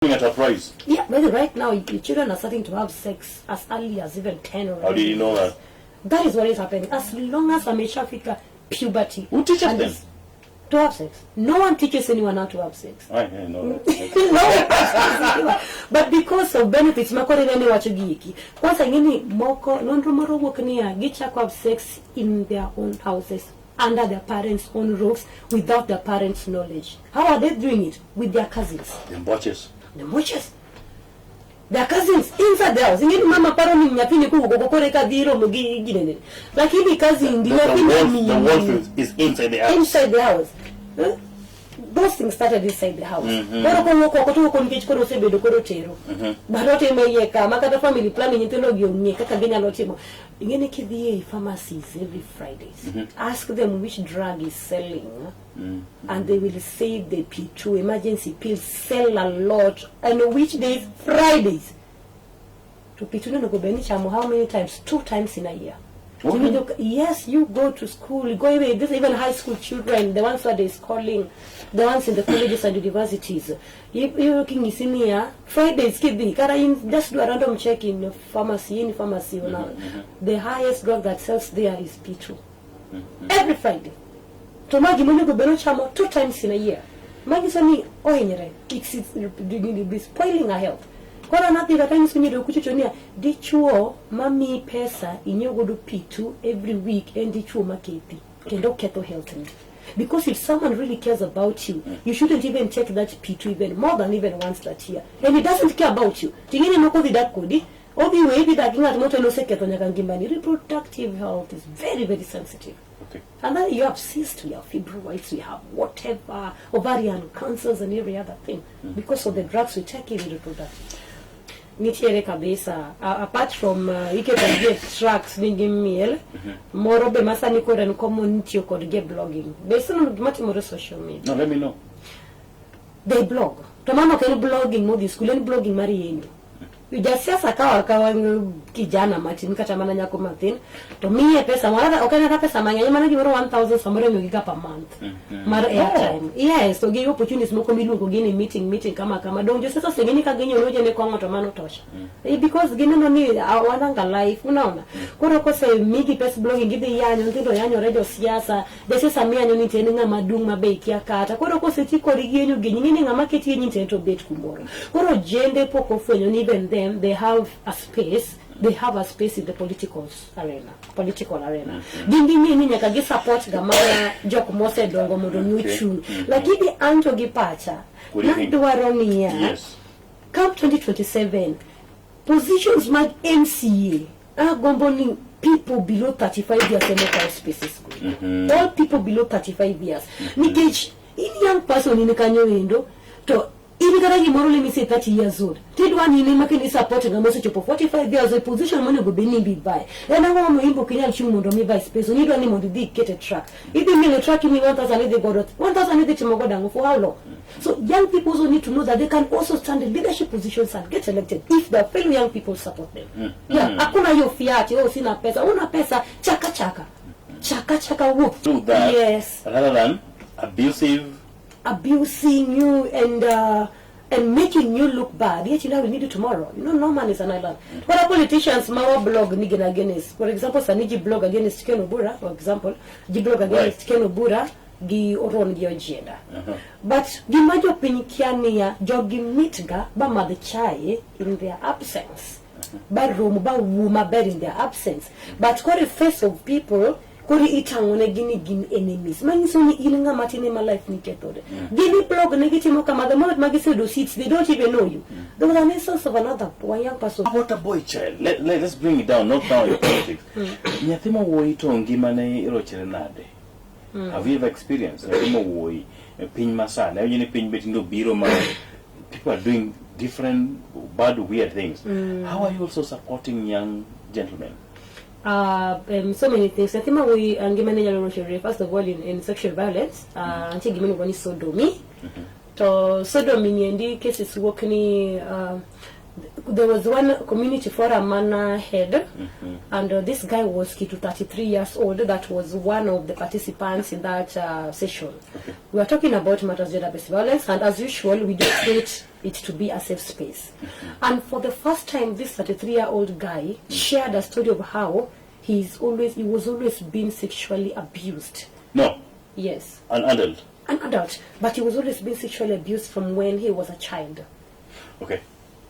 At a price. Yeah, but right now, the children are starting to have sex as early as even 10 or How did you know that? That is what is happening. As long as ameshafika puberty. Who teaches And them? To have sex. No one teaches anyone how to have sex. I know that. No one teaches anyone. But because of benefits makore nene wacho gieki. Kwanza ingeni moko nonro moro wuok niya gichako have sex in their own houses under their parents' own roofs without their parents' knowledge. How are they doing it? With their cousins. The mboches. The moches. Their cousins inside the house. Ingeni mama paro ni nyathini kowuok oko koro eka dhi romo gi ginene. Lakini cousin di The, the, nyathini wolf, the miyo. wolf is inside the house. Inside the house. Huh? Those things started inside the house. Koro kowuok oko to owuok nikech koro osebedo koro tero. But otime iye kama kata family planning nyithindo gi ong'e kaka ginyalo timo. Ing'eni kidhi e pharmacies every Fridays, ask them which drug is selling and they will say the P2 emergency pills sell a lot, and which days? Fridays. To P2 onego bed ni chamo how many times? Two times in a year. Yes, you go to school, you go even, this even high school children, the ones that is calling, the ones in the colleges and universities. You king'isi niya, Fridays kidhi, kata in, just do a random check in a pharmacy, any pharmacy, the highest drug that sells there is P2. Every Friday. To ma gima onego bed ochamo two times in a year. Manyiso ni ohinyre. It's spoiling our health. Koro an adhi kata nyiso nyiri kuchocho niya, dichuo mamiyi pesa inyiew godo P2 every week en dichuo makethi kendo ketho health ni. Because if someone really cares about you, you shouldn't even take that P2 even more than even once that year. And he doesn't care about you. Ting'eni moko dhi dak kodi, odhi weyi dhi dak gi ng'at moro to en oseketho nyaka ngimani. Reproductive health is very, very sensitive. And then you have cysts, we have fibroids, we have whatever, ovarian cancers and every other thing because of the drugs we take in reproductive. Nitiere kabisa. Apart from iketo gi e tracks ni gimiel, moro be masani koro en common tiyo kodgi e blogging. Be iseneno gima timore e social media? No, let me know. They blog. To mano ok en blogging modhi skul, en blogging mar yenyo. Jasiasa kawo akawa kijana matin kata mana nyako mathin to miye pesa moro, ok en kata pesa mang'eny, mana gimoro 1000 samoro imiyogi ga per month mar airtime. Yes, to gi opportunities moko miluongo gi ni meeting, meeting kama kama. Dong josiasa oseng'e ni ka ginyono jene kong'o to mano tosha. Because gineno ni wananga life, unaona. Koro kose migi pes blogging gidhi yanyo, nyithindo yanyore josiasa, jasiasa miyanyo ni to en ng'ama dung' ma be ikia kata. Koro koseti kodgi giyenyo gini, ing'e ni ng'ama keti yenyi to en to bet kumoro. Koro jende pok ofwenyo ni even them, they have a space, they have a space in the political arena, political arena. Gin ging'e ni nyaka gi support ga mana jok mosedongo mondo mi ochung'. Lakini anto gi pacha, What do you think? nadwaro niya, come 2027, positions mag MCA, agombo ni people below 35 years ema okaw spaces go. All people below 35 years. Nikech in young person in kanyo endo, to in kata gimoro let me say 30 years old. Tidwa ni in ema kendo support ng'ama osechopo 45 years e position monego bed ni ibi vie. En ang'o momiyo in be ok inyal chung' mondo mi vie space? Idwa ni mondo idhi iket e track. Idhi miyo e track imi 1000 idhi godo. 1000 idhi timo godo ang'o? For how long? So young people also need to know that they can also stand in leadership positions and get elected if their fellow young people support them. Yeah, hakuna hiyo fiat, oh sina pesa. Una pesa, chaka chaka. Chaka chaka wuok. Do that rather than abusive Abusing you and making you look bad. Yet you know we need you tomorrow. No man is an island. What are politicians ma wa blog ni gin against? For example, sani ji blog against Ken Obura, for example, ji blog against Ken Obura gi Oron gi Ojienda. But gima jopiny kia niya, jogi meet ga ba madh chai in their absence. Ba romo ba wuo maber in their absence. But koro face of people koro itang'o ne gini gin enemies. Manyiso ni in ng'ama tin ema life ni kethore. Gini blog ne gitimo kama the moment ma giseyudo seats they don't even know you. There was an instance of another one young person. How about a boy child? Let's bring it down, not now your politics. Nyathi ma wuoyi to ngimane irochre nade? Have you ever experienced nyathi ma wuoyi e piny masani? Awinjo ni piny be tinde obiro ma people are doing different bad weird things. How are you also supporting young gentlemen? So many things. Nyathi ma wuoyi ngimane nyalo rochore first of all in sexual violence. Nitie gima iluongo ni sodomy. To sodomy ni endi cases wuok ni There was one community forum mana head, and this guy was kitu 33 years old. That was one of the participants in that session. We were talking about matters gender-based violence, and as usual, we just create it to be a safe space. And for the first time, this 33-year-old guy shared a story of how he was always being sexually abused. No. Yes. An adult. An adult, but he was always being sexually abused from when he was a child.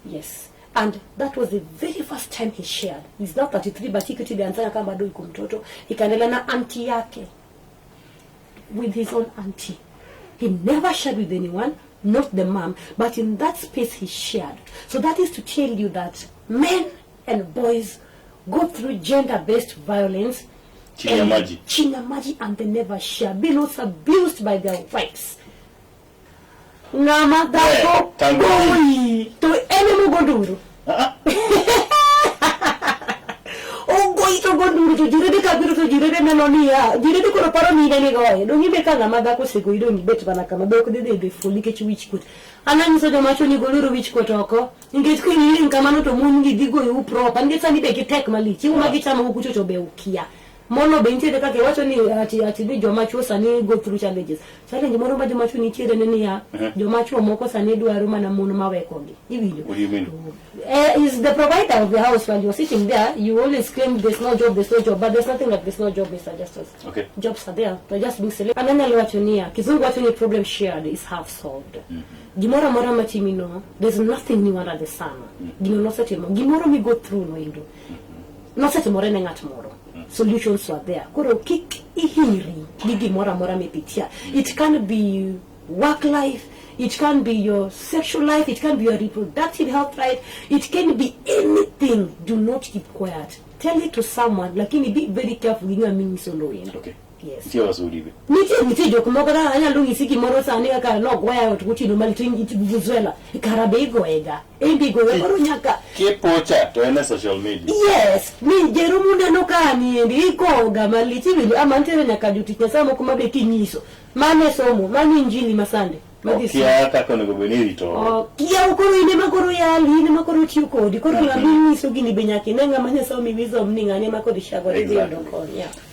Yes. And that was the very first time he shared. He's now 33, but hii kitu ilianzana kama bado yuko mtoto. Ikaendelea na auntie yake. With his own auntie. He never shared with anyone, not the mom, but in that space he shared. So that is to tell you that men and boys go through gender-based violence. Chini ya And maji. Chini ya maji, and they never share. Being also abused by their wives. Ng'ama dhako Eh, tango. Goyi to en ema ogo nduru. Ah. Ogoyi to go nduru, to jirende ka biro, to jirende neno niya jirende koro paro ni in ema igoye. Dong ibe ka ng'ama dhako osegoyi, dong ibet mana kama be ok dhi dhi ful nikech wich kuot. An anyiso joma chwo ni goluru wich kuot oko, nikech kiling kamano to mon gi dhi goyou proper, nikech sani be gitek malich. Chiemo ma gichamo kucho to be ukia. Mono be nitiere kaka iwacho ni ati ni joma chwo sani go through challenges. Challenge moro ma joma chwo nitiere ne niya, joma chwo moko sani dwaro mana mon mawekogi. Iwinjo? What do you mean? Is the provider of the house. While you're sitting there, you always claim there's no job, there's no job, but there's nothing like there's no job, Mr. Justice. Jobs are there, they're just being selected. An anyalo wacho niya, kizungu wacho ni problem shared is half solved. Gimoro amora matimino, there's nothing new under the sun. Gino nosetimo, gimoro mi go through no endo. Nosetimore ne ng'at moro. Solutions are there. Koro kik ihinyri gi gimoro amora mipitia. It can be work life, it can be your sexual life, it can be your reproductive health right, it can be anything. Do not keep quiet. Tell it to someone, lakini be very careful gi ng'ama inyiso no endo. Yes. Nitie wasudi be. Nitie jok moko kaka anyalo nyisi gimoro sani, kaka nogoya e ot gotieno malit, vuvuzela kara be igoyega, en be igoye, koro nyaka Kipocha to en e social media. Yes, ni jero muneno ka niendi ikoga malich, iwinjo ama nitiere nyaka jotich Nyasaye moko ma be kinyiso mane somo mane injili ma Sunday madhi somo. Okia kaka onego bed ni irito. Oh, kiew koro in ema koro yali, in ema koro tiyo kodi, koro ng'ama inyiso gini be nyaka ine ng'ama Nyasaye omi wisdom ni ng'ani ema koro ishagore dhi yudo kony, yeah.